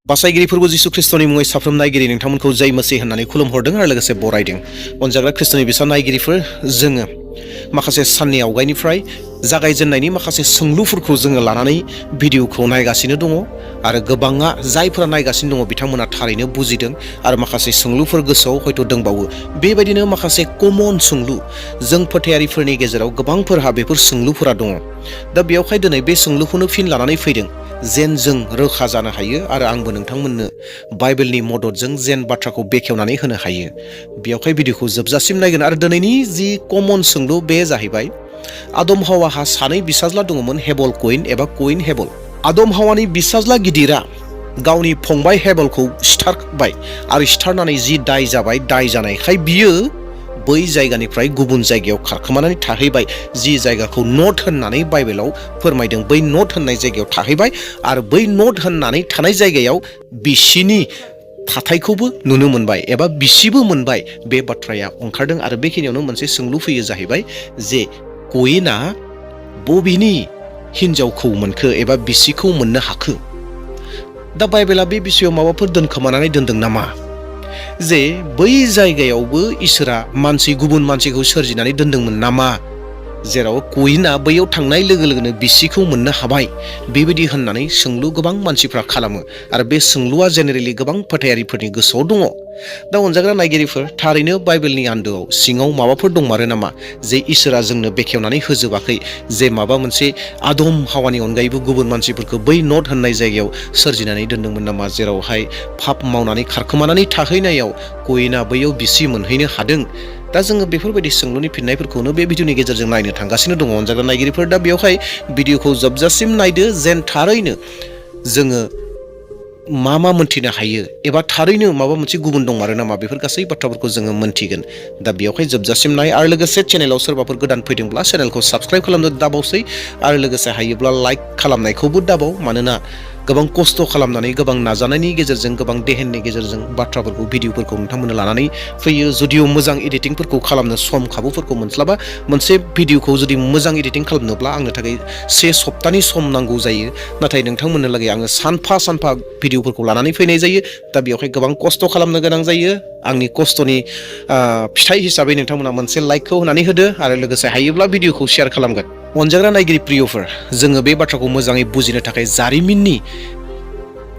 बासायगिरि फोरबो जिसु ख्रिस्टनि मुङै साफ्रोम नायगिरि नोंथांमोनखौ जय मसीह होननानै खुलुमहरदों आरो लोगोसे बरायदों। अनजाग्रा ख्रिस्टनि बिसा नायगिरिफोर, जोङो माखासे साननि आवगायनिफ्राय जागायजेननायनि माखासे सोंलुफोरखौ जोङो लानानै भिडिअखौ नायगासिनो दङ आरो गोबाङा जायफोरा नायगासिनो दङ बिथांमोना थारैनो बुजिदों आरो माखासे सोंलुफोर गोसोआव हयथ' दंबावो। बेबायदिनो माखासे कमन सोंलु जों फोथायारिफोरनि गेजेराव गोबांफोरहा बेफोर सोंलुफोरा दङ। दा बेयावहाय दिनै बे सोंलुखौनो फिन लानानै फैदों जेन जों रोखा जानो हायो आरो आंबो नोंथांमोननो बाइबेलनि मददजों जेन बाथ्राखौ बेखेवनानै होनो हायो। बेयावहाय भिडिअखौ जोबजासिम नायगोन आरो दिनैनि जि कमन सोंलु बे जाहैबाय आदम हावाहा सानै बिसाज्ला दङमोन, हेबल कयेन एबा कयेन हेबल। आदम हावानि बिसाज्ला गिदिरा गावनि फंबाय हेबलखौ सिथारबाय आरो सिथारनानै जि दाय जाबाय, दाय जानायखाय बियो बै जायगानिफ्राय गुबुन जायगायाव खारखोमानानै थाहैबाय। जि जायगाखौ नट होननानै बाइबेलाव फोरमायदों, बै नट होननाय जायगायाव थाहैबाय आरो बै नट होननानै थानाय जायगायाव बिसिनि थाथायखौबो नुनो मोनबाय एबा बिसिबो मोनबाय। बे बाथ्राया ओंखारदों आरो बेखिनियावनो मोनसे सोंलु फैयो जाहैबाय जे कयेना बबेनि हिनजावखौ मोनखो एबा बिसिखौ मोननो हाखो? दा बाइबेला बे बिषयाव माबाफोर दोनखोमानानै दोनदों नामा? जे बै जायगायावबो इसोरा गुबुन मानसिखौ सोरजिनानै दोनदोंमोन नामा, जेराव कयेना बैयाव थांनाय लोगो लोगोनो बिसिखौ मोननो हाबाय? बेबायदि होननानै सोंलु गोबां मानसिफ्रा खालामो आरो बे सोंलुआ जेनेरेलि गोबां फोथायारिफोरनि गोसोआव दङ। दा अनजाग्रा नायगिरिफोर, थारैनो बाइबेलनि आन्दोआव सिङाव माबाफोर दंमारो नामा जे इसोरा जोंनो बेखेवनानै होजोबाखै, जे माबा मोनसे आदम हावानि अनगायैबो गुबुन मानसिफोरखौ बै नट होननाय जायगायाव सोरजिनानै दोनदोंमोन नामा, जेरावहाय पाप मावनानै खारखोमानानै थाहैनायाव कयेना बैयाव बिसि मोनहैनो हादों? दा जोङो बेफोरबायदि सोंलुनि फिननायफोरखौनो बे भिडिअनि गेजेरजों नायनो थांगासिनो दङ अनजाग्रा नायगिरिफोर। दा बेवहाय भिडिअखौ जोबजासिम नायदो जेन थारैनो जोङो मा मोन्थिनो हायो एबा थारैनो माबा मोनसे गुबुन दंमारो नामा, बेफोर गासै बाथ्राफोरखौ जोङो मोन्थिगोन। दा बेवहाय जोबजासिम नाय आरो लोगोसे चेनेलाव सोरबाफोर गोदान फैदोंब्ला चेनेलखौ साबस्क्राइब खालामनो दाबावसै आरो लोगोसे हायोब्ला लाइक खालामनायखौबो दाबाव। मानोना गोबां खस्थ' खालामनानै, गोबां नाजानायनि गेजेरजों, गोबां देहेननि गेजेरजों बाथ्राफोरखौ, भिडिअफोरखौ नोंथांमोननो लानानै फैयो। जुदिअ मोजां एडिटिंफोरखौ खालामनो सम खाबुफोरखौ मोनस्लाबा, मोनसे भिडिअखौ जुदि मोजां एडिटिं खालामनोब्ला आंनो थाखाय 1 सप्तानि सम नांगौ जायो। नाथाय नोंथांमोननो लागै आङो सानफा भिडिअफोरखौ लानानै फैनाय जायो। दा बेवहाय गोबां खस्थ' खालामनो गोनां जायो। आंनि खस्थ'नि फिथाइ हिसाबै नोंथांमोना मोनसे लाइकखौ होनानै होदो आरो लोगोसे हायोब्ला भिडिअखौ शेयार खालामगोन। अनजाग्रा नायगिरि प्रियफोर, जोङो बे बाथ्राखौ मोजाङै बुजिनो थाखाय जारिमिननि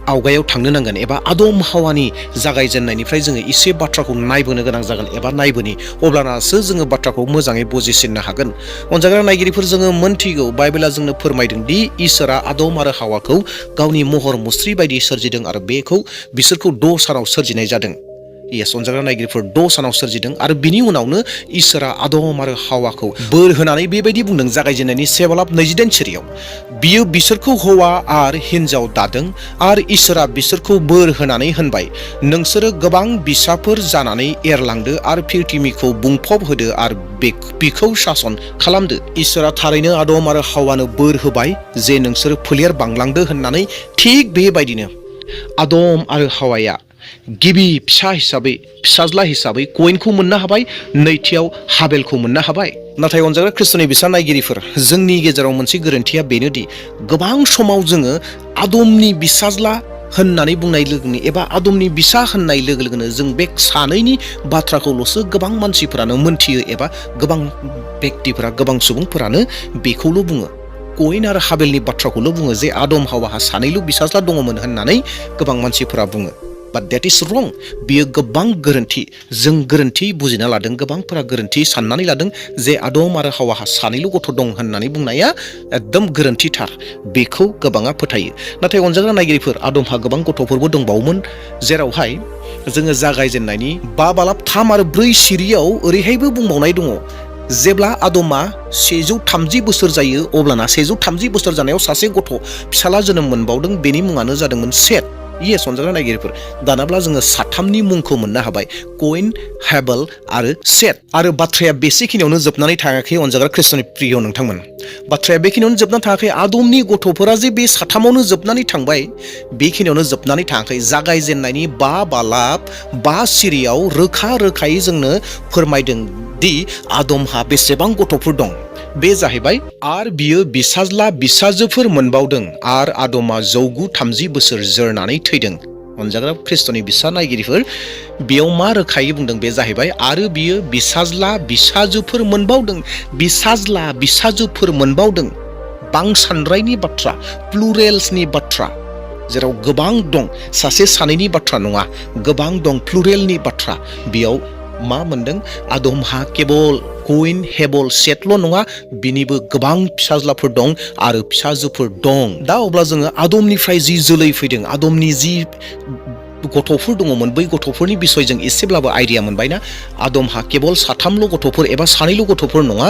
आवगायाव थांनो नांगोन एबा आदम हावानि जागायजेननायनिफ्राय जोङो एसे बाथ्राखौ नायबोनो गोनां जागोन एबा नायबोनि, अब्लानासो जोङो बाथ्राखौ मोजाङै बुजिसिननो हागोन। अनजाग्रा नायगिरिफोर, जोङो मोन्थिगौ बाइबेला जोंनो फोरमायदों दि इसोरा आदम आरो हावाखौ गावनि महर मुस्रि बायदि सोरजिदों आरो बिसोरखौ 6 सानाव सोरजिनाय जादों। अनजाग्रा नायगिरिफोर, 6 सानाव सोरजिदों आरो बिनि उनावनो इसोरा आदम आरो हावाखौ बोर होनानै बेबायदि बुंदों जागायजेननायनि 7:22 सिरियाव, बियो बिसोरखौ हौवा आरो हिनजाव दादों आरो इसोरा बिसोरखौ बोर होनानै होनबाय, नोंसोरो गोबां बिसाफोर जानानै एरलांदो आरो पृथिबीखौ बुंफब होदो आरो बिखौ सासन खालामदो। इसोरा थारैनो आदम आरो हावानो बोर होबाय जे नोंसोरो फोलेर बांलांदो होननानै। थिग बेबायदिनो आदम आरो हावाया गिबि फिसाज्ला हिसाबै कयेनखौ मोननो हाबाय, नैथियाव हाबेलखौ मोननो हाबाय। नाथाय अनजाग्रा ख्रिस्टनि बिसा नायगिरिफोर, जोंनि गेजेराव मोनसे गोरोन्थिया बेनोदि गोबां समाव जोङो आदमनि बिसाज्ला होननानै बुंनाय लोगोनो एबा आदमनि बिसा होननाय लोगो लोगोनो जों बे सानैनि बाथ्राखौल'सो गोबां मानसिफोरानो मोनथियो एबा गोबां बेक्तिफोरा, गोबां सुबुंफोरानो बेखौल' बुङो। कयेन आरो हाबेलनि बाथ्राखौल' बुङो जे आदम हावाहा सानैल' बिसाज्ला दङमोन होननानै गोबां मानसिफोरा बुङो। बाट देट इज रं। बियो गोबां गोरोन्थि। जों गोरोन्थि बुजिना लादों, गोबांफोरा गोरोन्थि साननानै लादों जे आदम आरो हावाहा सानैल' गथ' दं होननानै बुंनाया एकदम गोरोन्थिथार। बेखौ गोबाङा फोथायो। नाथाय अनजाग्रा नायगिरिफोर, आदमहा गोबां गथ'फोरबो दंबावोमोन, जेरावहाय जोङो जागायजेननायनि 5:3 आरो 4 सिरियाव ओरैहायबो बुंबावनाय दङ, जेब्ला आदमा 130 बोसोर जायो अब्लाना 130 बोसोर जानायाव सासे गथ' फिसाला जोनोम मोनबावदों। बेनि मुङानो जादोंमोन सेट। अनजाग्रा नायगिरिफोर, दानाब्ला जोङो 3 मुंखौ मोननो हाबाय, कयेन, हेबेल आरो सेट। आरो बाथ्राया बेसेखिनियावनो जोबनानै थाङाखै अनजाग्रा ख्रिस्टनि प्रिय नोंथांमोन। बाथ्राया बेखिनियावनो जोबनानै थाङाखै। आदमनि गथ'फोरा जे बे 3आवनो जोबनानै थांबाय, बेखिनियावनो जोबनानै थाङाखै। जागायजेननायनि 5 सिरियाव रोखायै जोंनो फोरमायदों दि आदमहा बेसेबां गथ'फोर दं। बे जाहैबाय, आर बियो बिसाज्ला बिसाजोफोर मोनबावदों आर आदमा 130 बोसोर जोरनानै थैदों। अनजाग्रा ख्रिस्ट'नि बिसा नायगिरिफोर बेयाव मा रोखायै बुंदों बे जाहैबाय आरो बियो बिसाज्ला बिसाजोफोर मोनबावदों बिसाज्ला बिसाजोफोर मोनबावदों बांसानद्रायनि बाथ्रा प्लुरेल्सनि बाथ्रा जेराव गोबां दं सासे सानैनि बाथ्रा नङा गोबां दं प्लुरेलनि बाथ्रा बेयाव मा मोनदों आदमहा केबल कयिन हेबल सेटल' नङा बिनिबो गोबां फिसाज्लाफोर दं आरो फिसाजोफोर दं दा अब्ला जोङो आदमनिफ्राय जि जोलै फैदों आदमनि जि गथ'फोर दङमोन बै गथ'फोरनि बिसय जों एसेब्लाबो आइडिया मोनबायना आदमहा केबल साथामल' गथ'फोर एबा सानैल' गथ'फोर नङा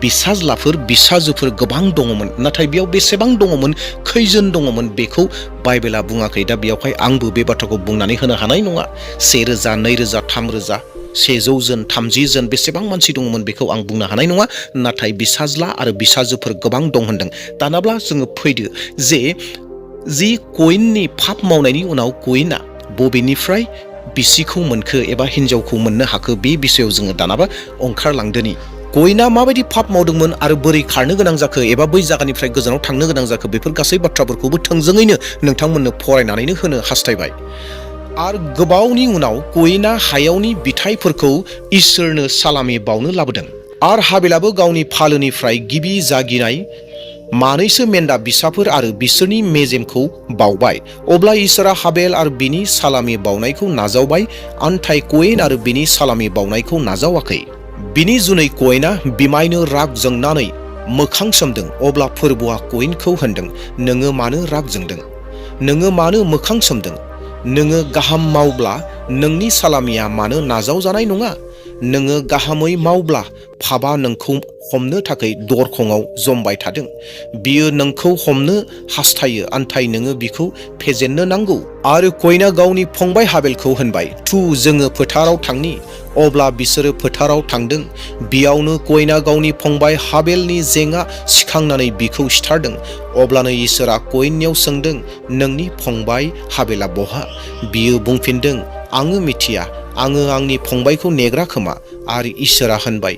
बिसाज्लाफोर बिसाजोफोर गोबां दङमोन नाथाय बेयाव बेसेबां दङमोन खैजोन दङमोन बेखौ बाइबेला बुङाखै दा बेयावहाय आंबो बे बाथ्राखौ बुंनानै होनो हानाय नङा 1000 2000 3000 100 जन 30 जन बेसेबां मानसि दङमोन बेखौ आं बुंनो हानाय नङा नाथाय बिसाज्ला आरो बिसाजोफोर गोबां दं होनदों दानाब्ला जोङो फैदो जे जि कयिननि पाप मावनायनि उनाव कयिना बबेनिफ्राय बिसिखौ मोनखो एबा हिनजावखौ मोननो हाखो बे बिसयाव जोङो दानाबा ओंखारलांदोनि कयिना माबायदि पाप मावदोंमोन आरो बोरै खारनो गोनां जाखो एबा बै जायगानिफ्राय गोजानाव थांनो गोनां जाखो बेफोर गासै बाथ्राफोरखौबो थोंजोङैनो नोंथांमोननो फरायनानैनो होनो हास्थायबाय आरो गोबावनि उनाव कयिना हायावनि बिथाइफोरखौ इसोरनो सालामि बावनो लाबोदों आरो हाबेलाबो गावनि फालोनिफ्राय गिबि जागिनाय मानैसो मेन्दा बिसाफोर आरो बिसोरनि मेजेमखौ बावबाय अब्ला इसोरा हाबेल आरो बिनि सालामि बावनायखौ नाजावबाय आन्थाय कयिन आरो बिनि सालामि बावनायखौ नाजावाखै बिनि जुनै कयिना बिमायनो राग जोंनानै मोखां सोमदों अब्ला फोरबोआ कयिनखौ होनदों नोङो मानो राग जोंदों नोङो मानो मोखां सोमदों नोङो गाहाम मावब्ला नोंनि सालामिया मानो नाजावजानाय नङा नोङो गाहामै मावब्ला पापआ नोंखौ हमनो थाखाय दरखंआव जमबाय थादों बियो नोंखौ हमनो हास्थायो आन्थाय नोङो बिखौ फेजेननो नांगौ आरो कयिना गावनि फंबाय हाबेलखौ होनबाय थु जोङो फोथाराव थांनि अब्ला बिसोरो फोथाराव थांदों बेयावनो कयिना गावनि फंबाय हाबेलनि जेंआ सिखांनानै बिखौ सिथारदों अब्लानो इसोरा कयिननियाव सोंदों नोंनि फंबाय हाबेला बहा बियो बुंफिनदों आङो मिथिया आङो आंनि फंबायखौ नेग्रा खोमा आरो इसोरा होनबाय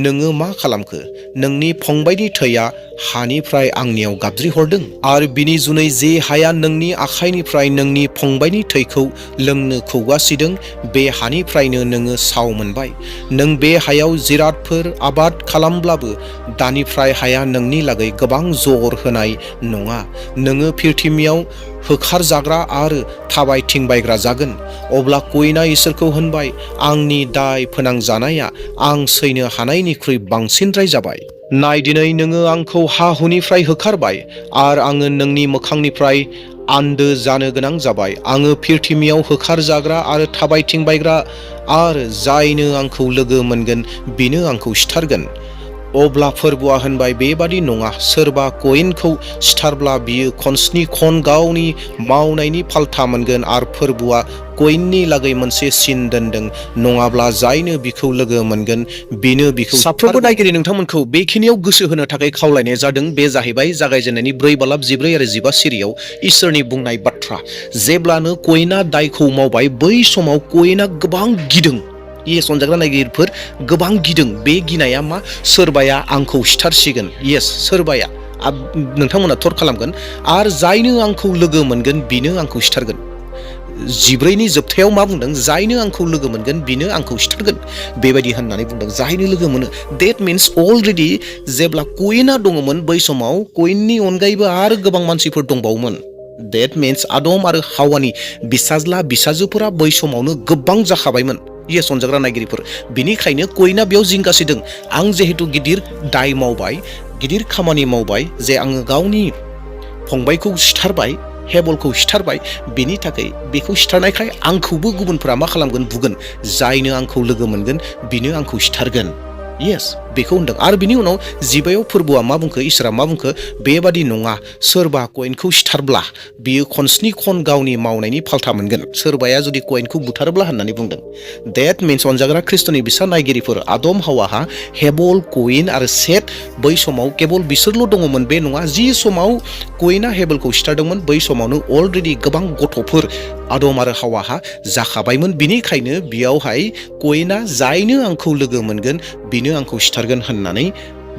नोङो मा खालामखो नोंनि फंबायनि थैया हानिफ्राय आंनियाव गाबज्रि हरदों आरो बिनि जुनै जे हाया नोंनि आखाइनिफ्राय नोंनि फंबायनि थैखौ लोंनो खौगासिदों बे हानिफ्रायनो नोङो साव मोनबाय नों बे हायाव जिरादफोर आबाद खालामब्लाबो दानिफ्राय हाया नोंनि लागै गोबां जर होनाय नङा नोङो फिरथिमियाव होखारजाग्रा आरो थाबायथिंबायग्रा जागोन अब्ला कयिना इसोरखौ होनबाय आंनि दाय फोनांजानाया आं सैनो हानायनिख्रुइ बांसिनद्राय जाबाय नाय दिनै नोङो आंखौ हा हुनिफ्राय होखारबाय आरो आङो नोंनि मोखांनिफ्राय आन्दो जानो गोनां जाबाय आङो फिरथिमियाव होखारजाग्रा आरो थाबायथिंबायग्रा आरो जायनो आंखौ लोगो मोनगोन बेनो आंखौ सिथारगोन अब्ला फोरबोआ होनबाय बेबादि नङा सोरबा कयिनखौ सिथारब्ला बियो खनस्नि खन गावनि मावनायनि फाल्था मोनगोन आरो फोरबोआ कयिननि लागै मोनसे सिन दोनदों नङाब्ला जायनो बिखौ लोगो मोनगोन बेनो बिखौ साफ्रोमबो नायगिरि नोंथांमोनखौ बेखिनियाव गोसो होनो थाखाय खावलायनाय जादों बे जाहैबाय जागायजेननायनि 4:14 आरो 15 सिरियाव इसोरनि बुंनाय बाथ्रा जेब्लानो कयिना दायखौ मावबाय बै समाव कयिना गोबां गिदों येस अनजाग्रा नायगिरिफोर गोबां गिदों बे गिनाया मा सोरबाया आंखौ सिथारसिगोन येस सोरबाया नोंथांमोना थर खालामगोन आरो जायनो आंखौ लोगो मोनगोन बेनो आंखौ सिथारगोन 14नि जोबथायाव मा बुंदों जायनो आंखौ लोगो मोनगोन बेनो आंखौ सिथारगोन बेबायदि होननानै बुंदों जायनो लोगो मोनो देट मिन्स अलरेडि जेब्ला कयिना दङमोन बै समाव कयिननि अनगायैबो आरो गोबां मानसिफोर दंबावोमोन देट मिन्स आदम आरो हावानि बिसाज्ला बिसाजोफोरा बै समावनो गोबां जाखाबायमोन येस अनजाग्रा नायगिरिफोर बिनिखायनो कयिना बेयाव जिंगासिदों आं जिहेतु गिदिर दाय मावबाय गिदिर खामानि मावबाय जे आङो गावनि फंबायखौ सिथारबाय हेबलखौ सिथारबाय बेनि थाखाय बेखौ सिथारनायखाय आंखौबो गुबुनफोरा मा खालामगोन बुगोन जायनो आंखौ लोगो मोनगोन बेनो आंखौ सिथारगोन येस बेखौ होनदों आरो बिनि उनाव 15याव फोरबोआ मा बुंखो इसोरा मा बुंखो बेबादि नङा सोरबा कयिनखौ सिथारब्ला बियो खनस्नि खन गावनि मावनायनि फाल्था मोनगोन सोरबाया जुदि कयिनखौ बुथारोब्ला होननानै बुंदों देट मिन्स अनजाग्रा ख्रिस्ट'नि बिसा नायगिरिफोर आदम हावाहा हेबल कयिन आरो सेट बै समाव केबल बिसोरल' दङमोन बे नङा जि समाव कयिना हेबलखौ सिथारदोंमोन बै समावनो अलरेडि गोबां गथ'फोर आदम आरो हावाहा जाखाबायमोन बिनिखायनो बेयावहाय कयिना जायनो आंखौ लोगो मोनगोन बेनो आंखौ सिथारगोन होननानै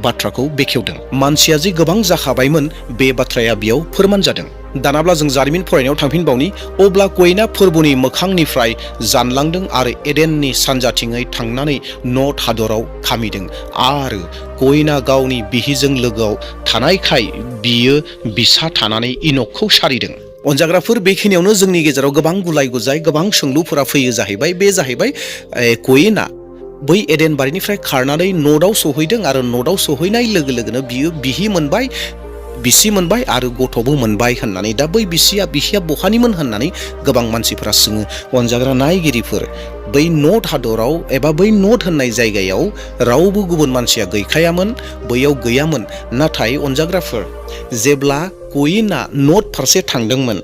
बाथ्राखौ बेखेवदों मानसिया जे गोबां जाखाबायमोन बे बाथ्राया बेयाव फोरमान जादों दानाब्ला जों जारिमिन फरायनायाव थांफिनबावनि अब्ला कयेना फोरबोनि मोखांनिफ्राय जानलांदों आरो एडेननि सानजाथिङै थांनानै न'ट हादराव खामिदों आरो कयेना गावनि बिहिजों लोगोआव थानायखाय बियो बिसा थानानै इनकखौ सारिदों। अनजाग्राफोर बेखिनियावनो जोंनि गेजेराव गोबां गुलाय गुजाय गोबां सोंलुफोरा फैयो जाहैबाय। बे जाहैबाय कयेना बै एडेन बारिनिफ्राय खारनानै न'टआव सहैदों आरो न'टआव सहैनाय लोगो लोगोनो बियो बिहि मोनबाय, बिसि मोनबाय आरो गथ'बो मोनबाय होननानै दा बै बिसिया बहानिमोन होननानै गोबां मानसिफोरा सोङो। अनजाग्रा नायगिरिफोर, बै न'ट हादराव एबा बै न'ट होननाय जायगायाव रावबो गुबुन मानसिया गैखायामोन, बैयाव गैयामोन। नाथाय अनजाग्राफोर, जेब्ला कयेना न'ट फारसे थांदोंमोन,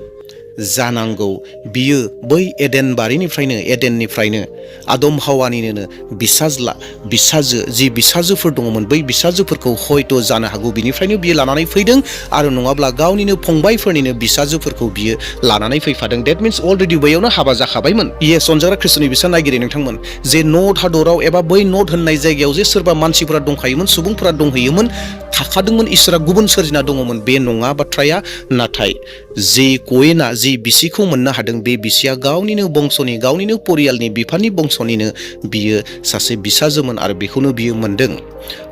जानांगौ बियो बै एडेन बारिनिफ्रायनो एडेननिफ्रायनो आदम हावानिनो बिसाजो जि बिसाजोफोर दङमोन, बै बिसाजोफोरखौ हयथ' जानो हागौ बिनिफ्रायनो बियो लानानै फैदों आरो नङाब्ला गावनिनो फंबायफोरनिनो बिसाजोफोरखौ बियो लानानै फैफादों। डेट मिन्स अलरेडि बैयावनो हाबा जाखाबायमोन। येस अनजाग्रा ख्रिस्ट'नि बिसा नायगिरि नोंथांमोन, जे न'ट हादराव एबा बै न'ट होननाय जायगायाव जे सोरबा मानसिफोरा दंखायोमोन, सुबुंफोरा दंहैयोमोन, थाखादोंमोन, इसोरा गुबुन सोरजिना दङमोन, बे नङा बाथ्राया। नाथाय जे कयेना जि बिसिखौ मोननो हादों, बे बिसिया गावनिनो बंस'नि, गावनिनो परियालनि, बिफानि बंस'निनो बियो सासे बिसाजोमोन आरो बेखौनो बियो मोनदों।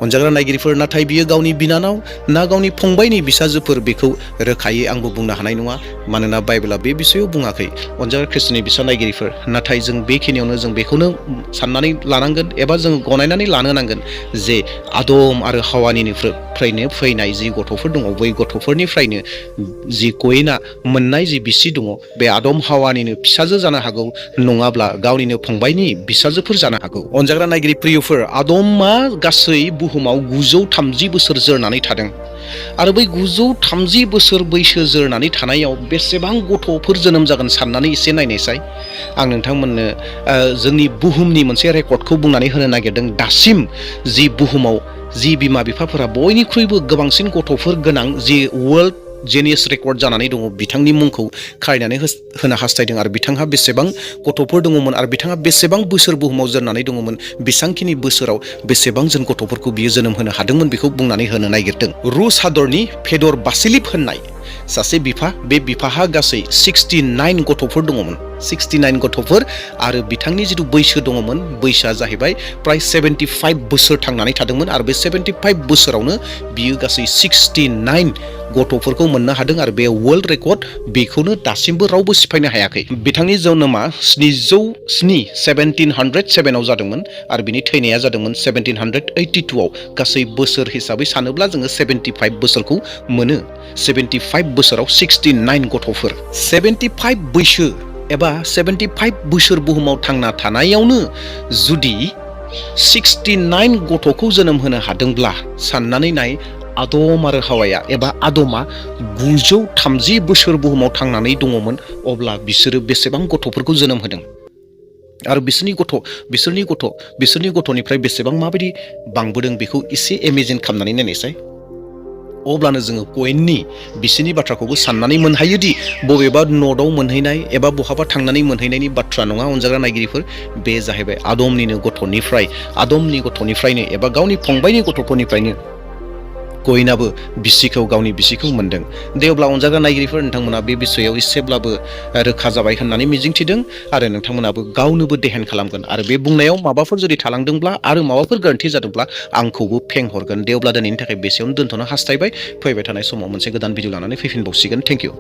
अनजाग्रा नायगिरिफोर, नाथाय बियो गावनि बिनानाव ना गावनि फंबायनि बिसाजोफोर बेखौ रोखायै आंबो बुंनो हानाय नङा, मानोना बाइबेला बे बिसयाव बुङाखै। अनजाग्रा ख्रिस्ट'नि बिसा नायगिरिफोर, नाथाय जों बेखिनियावनो जों बेखौनो साननानै लानांगोन एबा जों गनायनानै लानो नांगोन जे आदम आरो हावानिफ्रायनो फैनाय जि गथ'फोर दङ, बै गथ'फोरनिफ्रायनो जि कयेना मोननाय जि बिसि दङ, बे आदम हावानिनो फिसाजो जानो हागौ, नङाब्ला गावनिनो फंबायनि बिसाजोफोर जानो हागौ। अनजाग्रा नायगिरि प्रियफोर, आदमा गासै बुहुमाव 930 बोसोर जोरनानै थादों आरो बै 930 बोसोर बैसो जोरनानै थानायाव बेसेबां गथ'फोर जोनोम जागोन साननानै एसे नायनायसाय। आं नोंथांमोननो जोंनि बुहुमनि मोनसे रेकर्डखौ बुंनानै होनो नागिरदों। दासिम जि बुहुमाव जि बिमा बिफाफोरा बयनिख्रुइबो गोबांसिन गथ'फोर गोनां जि वर्ल्ड जेनियास रेकर्ड जानानै दङ, बिथांनि मुंखौ खारिनानै होनो हास्थायदों आरो बिथांहा बेसेबां गथ'फोर दङमोन आरो बिथाङा बेसेबां बोसोर बुहुमाव जोरनानै दङमोन, बेसांखिनि बोसोराव बेसेबां जोन गथ'फोरखौ बियो जोनोम होनो हादोंमोन, बेखौ बुंनानै होनो नागिरदों। रुस हादरनि फेदर बासिलिप होननाय सासे बिफा, बे बिफाहा गासै 69 गथ'फोर दङमोन, 69 गथ'फोर आरो बिथांनि जिथु बैसो दङमोन, बैसोआ जाहैबाय प्राय 75 बोसोर थांनानै थादोंमोन आरो बे 75 बोसोरावनो बियो गासै 69 गथ'फोरखौ मोननो हादों आरो बे वर्ल्ड रेकर्ड, बेखौनो दासिमबो रावबो सिफायनो हायाखै। बिथांनि जोनोमा 1707 आव जादोंमोन आरो बिनि थैनाया जादोंमोन 1782 आव। गासै बोसोर हिसाबै सानोब्ला जोङो 75 बोसोरखौ मोनो। 75 बोसोराव 69 गथ'फोर। 75 बैसो एबा 75 बोसोर बुहुमाव थांना थानायावनो जुदि 69 गथ'खौ जोनोम होनो हादोंब्ला साननानै नाय, आदम आरो हावाया एबा आदमा 930 बोसोर बुहुमाव थांनानै दङमोन, अब्ला बिसोरो बेसेबां गथ'फोरखौ जोनोम होदों आरो बिसोरनि गथ'निफ्राय बेसेबां माबायदि बांबोदों, बेखौ एसे इमेजिन खालामनानै नायनायसाय। अब्लानो जोङो कयेननि बिसिनि बाथ्राखौबो साननानै मोनहायोदि बबेबा न'टआव मोनहैनाय एबा बहाबा थांनानै मोनहैनायनि बाथ्रा नङा। अनजाग्रा नायगिरिफोर, बे जाहैबाय आदमनि गथ'निफ्रायनो एबा गावनि फंबायनि गथ'फोरनिफ्रायनो कयेनाबो गावनि बिसिखौ मोनदों। दे अब्ला अनजाग्रा नायगिरिफोर, नोंथांमोना बे बिसयाव एसेब्लाबो रोखा जाबाय होननानै मिजिंथिदों आरो नोंथांमोनाबो गावनोबो देहेन खालामगोन आरो बे बुंनायाव माबाफोर जुदि थालांदोंब्ला आरो माबाफोर गोरोन्थि जादोंब्ला आंखौबो फेंहरगोन। दे अब्ला दिनैनि थाखाय बेसेयावनो दोनथ'नो हास्थायबाय। फैबाय थानाय समाव मोनसे गोदान भिडिअ लानानै फैफिनबावसिगोन। Thank you.